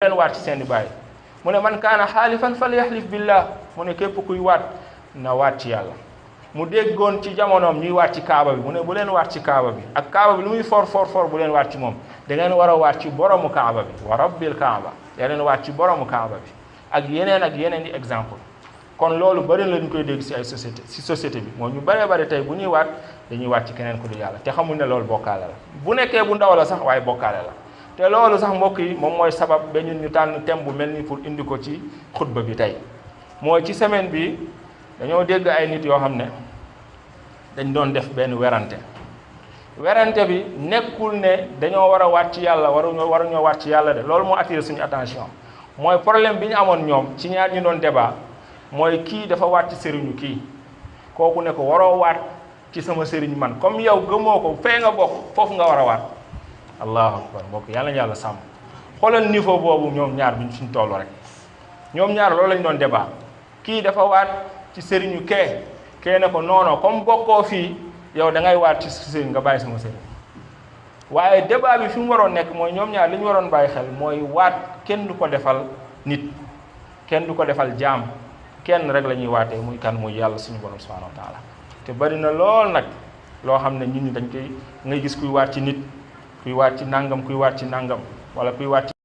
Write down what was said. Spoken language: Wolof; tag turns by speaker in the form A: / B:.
A: leen waat ci seeni baay mu ne man kaana xaalifan falyahlif billah mu ne képp kuy waat na waat ci yàlla. mu déggoon ci jamonoom ñuy waat ci kaaba bi mu ne bu leen waat ci kaaba bi ak kaaba bi lu muy for bu leen waat ci moom da ngeen war a waat ci boromu kaaba bi wa rabbil kaaba da leen waat ci boromu kaaba bi ak yeneen i exemple. kon loolu bëri la ñu koy dégg ci ay société bi moo ñu bëree bëri tey bu ñuy waat dañuy waat ci keneen ku dul yàlla te xamul ne loolu bokkaale la bu nekkee bu ndaw la sax waaye bokkaale la. te loolu sax mbokk yi moom mooy sabab ba ñun ñu tànn thème bu mel ni pour indi ko ci xutba bi tey mooy ci semaine bi dañoo dégg ay nit yoo xam ne dañ doon def benn werante bi nekkul ne dañoo war a waat ci yàlla waruñoo waat ci yàlla de loolu moo attiré suñu attention mooy problème bi ñu amoon ñoom ci ñaar ñu doon débat mooy kii dafa waat ci sëriñu kii kooku ne ko waroo waat ci sama sëriñ man comme yow gëmoo ko fee nga bokk foofu nga war a waat. allahu akbar mbokk yàlla na yàlla sàmm xoolal niveau boobu ñoom ñaar bi suñ toll rek ñoom ñaar loolu lañ doon débat kii dafa waat ci sëriñu kee ne ko non comme bokkoo fii yow da ngay waat ci sëriñ nga bàyyi sama sëriñ waaye débat bi fi mu waroon nekk mooy ñoom ñaar li ñu waroon bàyyi xel mooy waat kenn du ko defal nit kenn du ko defal jaam kenn rek la ñuy waatee muy kan muy yàlla suñu borom subhanahu wa taala te bari na lool nag loo xam ne nit ñi dañ koy ngay gis kuy waat ci nit kuy waat ci nangam kuy waat ci nangam wala kuy waat ci